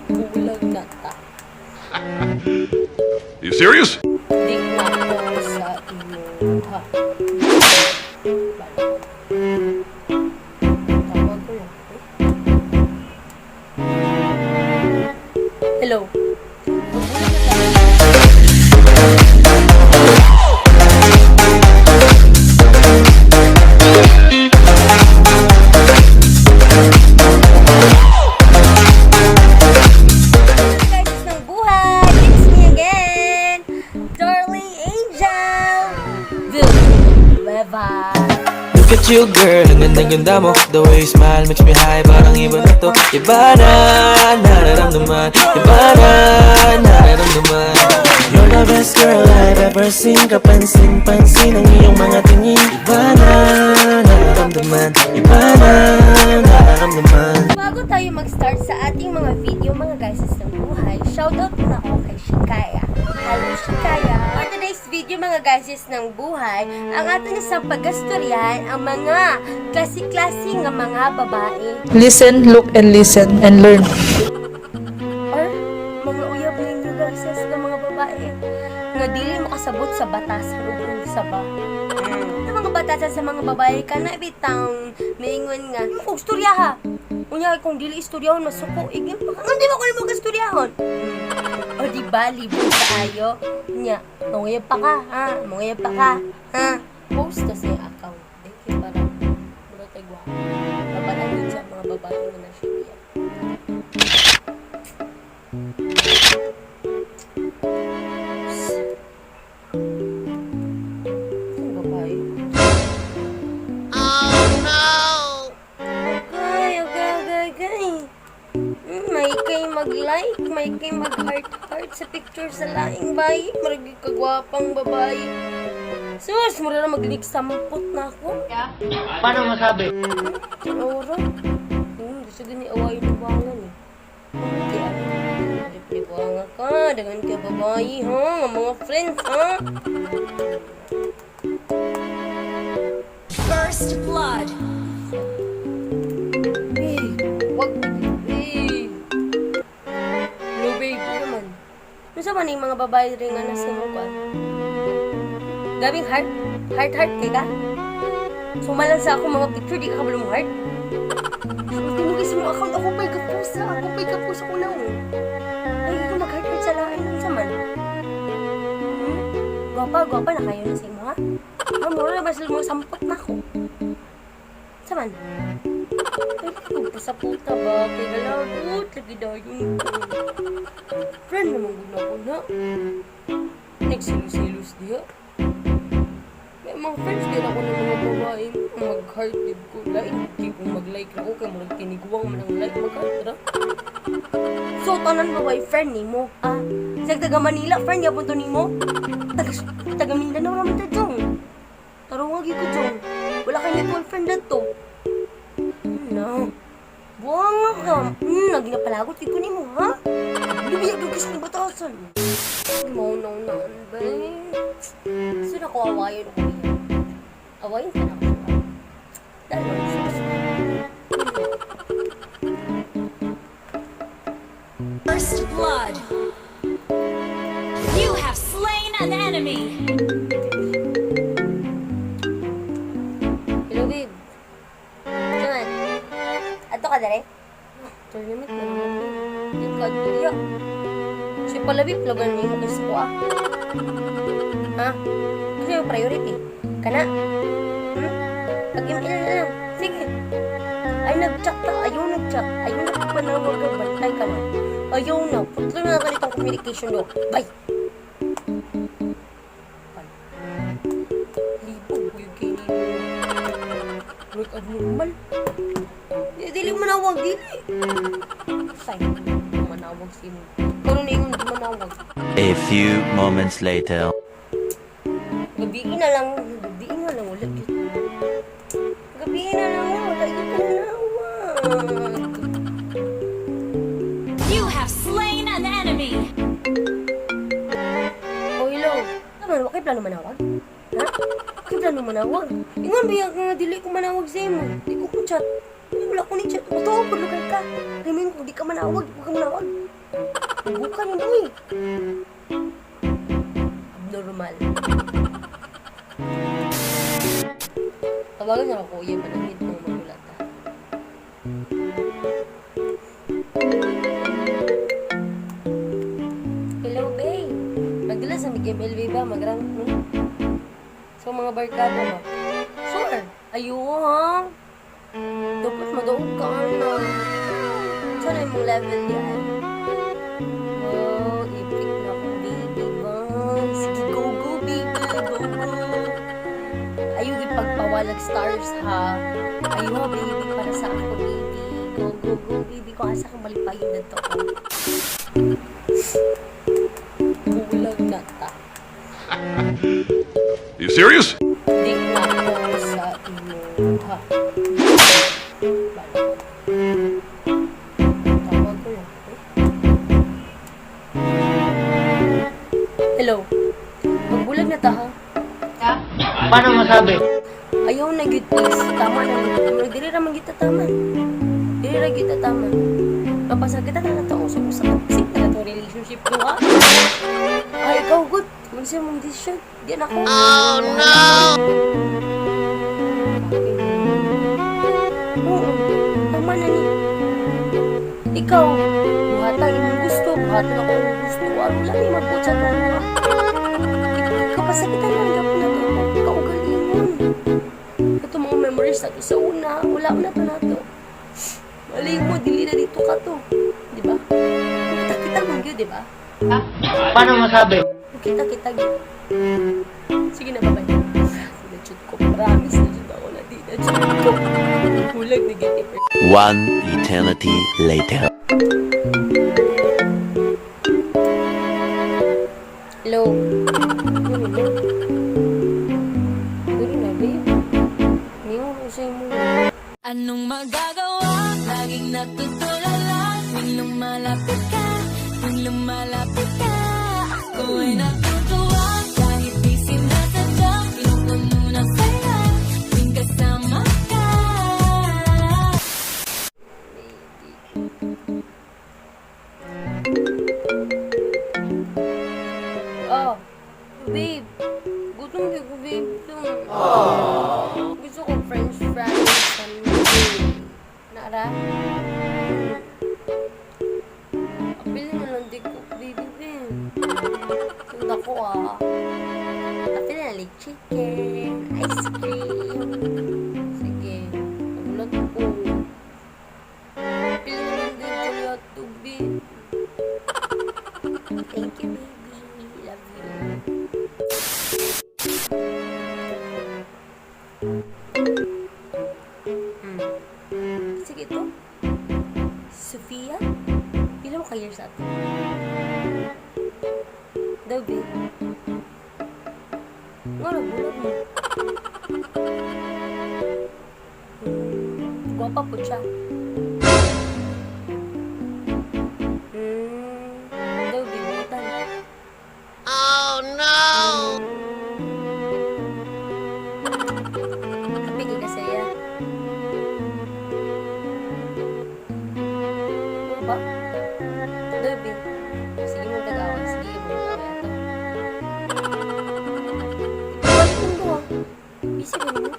Bulag na ta. You serious? Di na ko sa imuha. Tawag ko lang. Eh? Hello. Bulag na ta. Guys ng buhay! It's me again! Darling Angel! Villanueva! Look at you, girl, ang ganda-ganda mo. The way you smile makes me high. Parang iba na to. Iba na, nararamdaman. Iba na, nararamdaman. You're the best girl I've ever seen. Kapansin-pansin ang iyong mga tingin. Iba na, nararamdaman. Iba na, nararamdaman. Bago tayo mag-start sa ating mga video, mga guys ng buhay, shoutout muna ako kay Shikaya. Hello, Shikaya! For today's video, mga guys ng buhay, ang atin sa pagastoryahan ang mga klase-klase nga mga babae Listen, look, and listen, and learn. Or mga uyab ninyo, guys, nga mga babae nga dili makasabot sa batasan ug unsa ba. Ang mga batasan sa mga babae kana bitang maingon nga kung istorya ha. Unya kung dili istoryahon masuko igin pa. Hindi ba ko nimo istoryahon? O di ba libog kaayo? Nya, manguyab pa ka ha, manguyab pa ka ha. Post ta sa iyang account. Thank you para mura tay gwapo. Babalan din sa mga babae nga na siya. Sino babae? Oh no! Okay. May kay mag-like, may kay mag-heart-heart sa picture sa laing bayi. Maragi kagwapang babae. Sus, mura na mag sampot na ako. Paano masabi? Ora. Gusto gani awayin ng buwangan eh. Hindi ah. Siyempre, buwanga ka. Dagan ka babae ha. Ang mga friends ha. First blood. Eh, wag. Eh. Hello, babe. Ano naman? Ano man yung mga babae rin nga nasa mukha? Gabing heart? Heart, heart kay ka? Sumalan sa ako mga picture, di ka kabalo mo heart? Tinugis sa mga account, ako pa'y kapusa. Ako pa'y kapusa ko na oh. Ay, ko mag-heart heart sa lain. Ano man? Hmm? Gwapa, gwapa na kayo na sa imo ha? Ah, mura na ba sila mga sampot na ako? Sa man? Ay, sa puta ba? Kay galagot, lagi dayon ko. Friend naman guna ko na. Nagsilos-silos diha. May mga friends din ako ng mga babae. Mag-heart din ko. Lain, di kong mag-like ako. Kaya murag tiniguang man ang like. Mag-heart ra. So, tanan babae, friend ni mo. Ah, sa taga Manila, friend yapon to nimo. Taga, taga Mindanao naman ta, Jong. Tarong nga ko, Jong. Wala kay mutual friend dito. No. Buwanga ka. Naginapalagot ko nimo, ha? Lumiya ka kasi ng batasan. Mauna-unaan ba eh? Gusto na ko awayin ko niya. Awayin ka na ako siya. Dahil lang siya. First blood. You have slain an enemy. Hello, babe. Saan? Ato ka dere? Tournament na naman, babe. Di ka diya. Si palabi, plagan niyo mo ko ah. Ha? Kasi yung priority. Kana? Hmm? Pag-email na lang. Sige. Ay, nag-chat na. Ayaw nag-chat. Ayaw na panawag ka. Bantay ka na. Ayaw na. Putlo na ganitong communication do. Bye! Bye. Libog ko yung kay Nino. Like abnormal. Di, dili manawag, dili. Say, manawag si mo. Karon na ingon di manawag. A few moments later. Gabi na lang, gabi na lang wala gyud. Gabi na lang wala gyud manawag. You have slain an enemy. Oh, hello. Naman, wa kay plano manawag? Ha? Wa kay plano manawag? Ingon biya nga dili ko manawag sa imo. Di ko ko chat. Wala ko ko ni chat. Ito, lugar ka. Rimin kung di ka manawag, di ka manawag. Bukan yun, uy. Abnormal. Tawagan niya ako, kuya, manangit mo magulat ha. Hello, babe. Magdala sa MLB ba? Magrang, no? So, mga barkada ba? Sure. Ayo, ha? Dapat madaog ka na. Saan ay mong level yan? Oh, ipik na akong baby ba? Sige, go, go, baby. Go, go. Ayaw ipagpawalag stars, ha? Ayaw, ha, baby. Para sa ako, baby. Go, go, go, baby. Kung asa kang malipayin na to. Bulag na ta. You serious? Di na ako sa imo, ha. Bala. Tawag ko lang. Eh? Hello. Magbulag na ta, ha? Paano masabi? Ayaw na gyud, please. Tama na gyud. Dili ra man gyud ta tama. Dili ra gyud ta tama. Mapasakitan na to usap sa toxic na to relationship ko, ha. Ay, ikaw good. Unsa mong decision? Di na ako. Oh no. Oo, tama na ni. Ikaw, buhatan imong gusto, buhatan ako imong gusto. Aron lang ni magput sa tuwa. Kapasakitan lang gapon na to. Kaugalingon. Ito mga memories nato sa una, wala na to nato. Mali mo, dili na dito ka to. Di ba? Kita kita man gyud, di ba? Paano masabi? Kita kita gyud. Sige na, bye-bye. Na-shoot ko. Promise, na-shoot ako na di. Na-shoot ko. Hulag na gyud. One eternity later. Hello. Ano na? Pwede na, babe. Ngayon, usay mo. Anong magagawa? Laging natutulala tuwing lumalapit ka. Tuwing lumalapit ka, ako ay natutuwa. Kahit di sinasadya, pinupuno ng saya tuwing kasama ka. Baby. Oh, babe. Gutom kayo ko, babe. Gutom. Gusto ko french fries sundae. Nara? Apil na lang di ko, baby, babe. Tunda ko, ah. Apil na lang chicken, ice cream. Sige, nagulat ko. Apil na lang din ko hotdog, babe. Thank you, baby. Love you. Sige to. Sophia? Pila mo ka years ato? Daw, babe. Nga, nagulat mo. Gwapa po siya. Daw, babe, butan. Oh, no! Happy kay kasaya. Ano ba? Daw, babe. Sige mo tag-away. Sige mo tag-away ato. Balik mo ah. Busy ba nimo?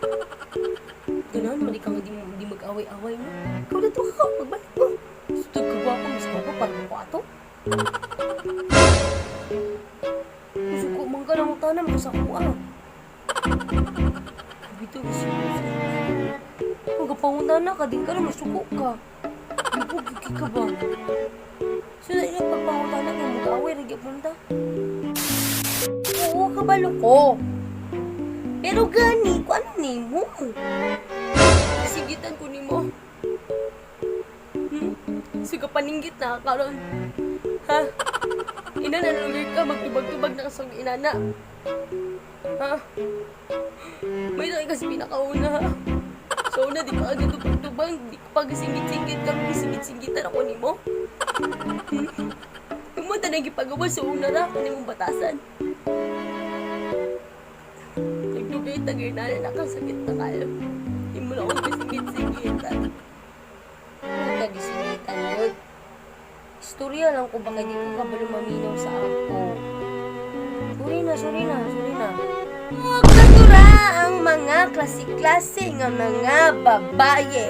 Ganahan mo di ka nga di mag-away-away mo. Ikaw na to ka, pagbalik mo. Sutod ka gwapa, mas gwapa para ko ato. Gusto ko, mangga lang ang tanan ko sa kuha. Bito, gusto ko. Kung kapanguna ka, din ka na masuko ka. Ibo, gigi ka ba? So, na ilang pagpangutana kung mag-away, nagyap mo ta. Oo, kabalo ko. Pero gani, kung ano nimo? Sigitan ko nimo. Sige, paninggit na karon. Ha? Ina na lugar ka, magtubag-tubag na kasang inana. Ha? May laki kasi pinakauna, ha? So una, di ka agad tubag-tubag, di ka pag singit-singit kami, singit-singitan ako nimo. Yung mo tanang gipagawa sa una ra, kani mong batasan. Nagdugay tagay na nakasakit na kayo. Di mo na ako kasingit-singitan. Puta, gisingitan mo. Istorya lang ko ba kay di ko kabalo maminaw sa ako. Sorry na, sorry na, sorry na. Katura ang mga klase-klase nga mga babaye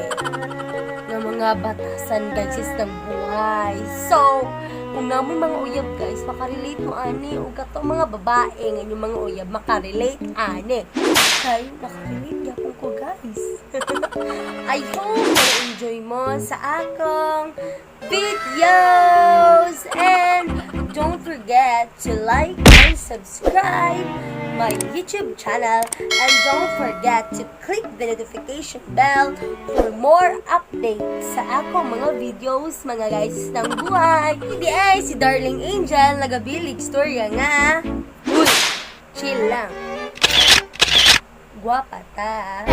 nga mga batasan, guys, is ng buhay. So, kung naa moy mga uyab, guys, makarelate mo ani o kato mga babae nga inyong mga uyab makarelate ani. Kay nakarelate gyapon ko, guys. I hope na-enjoy mo sa akong videos and don't forget to like and subscribe my YouTube channel and don't forget to click the notification bell for more updates sa akong mga videos, mga guys ng buhay. Hindi ay si Darling Angel nagabilig storya nga. Uy, chill lang. Guwapa ta.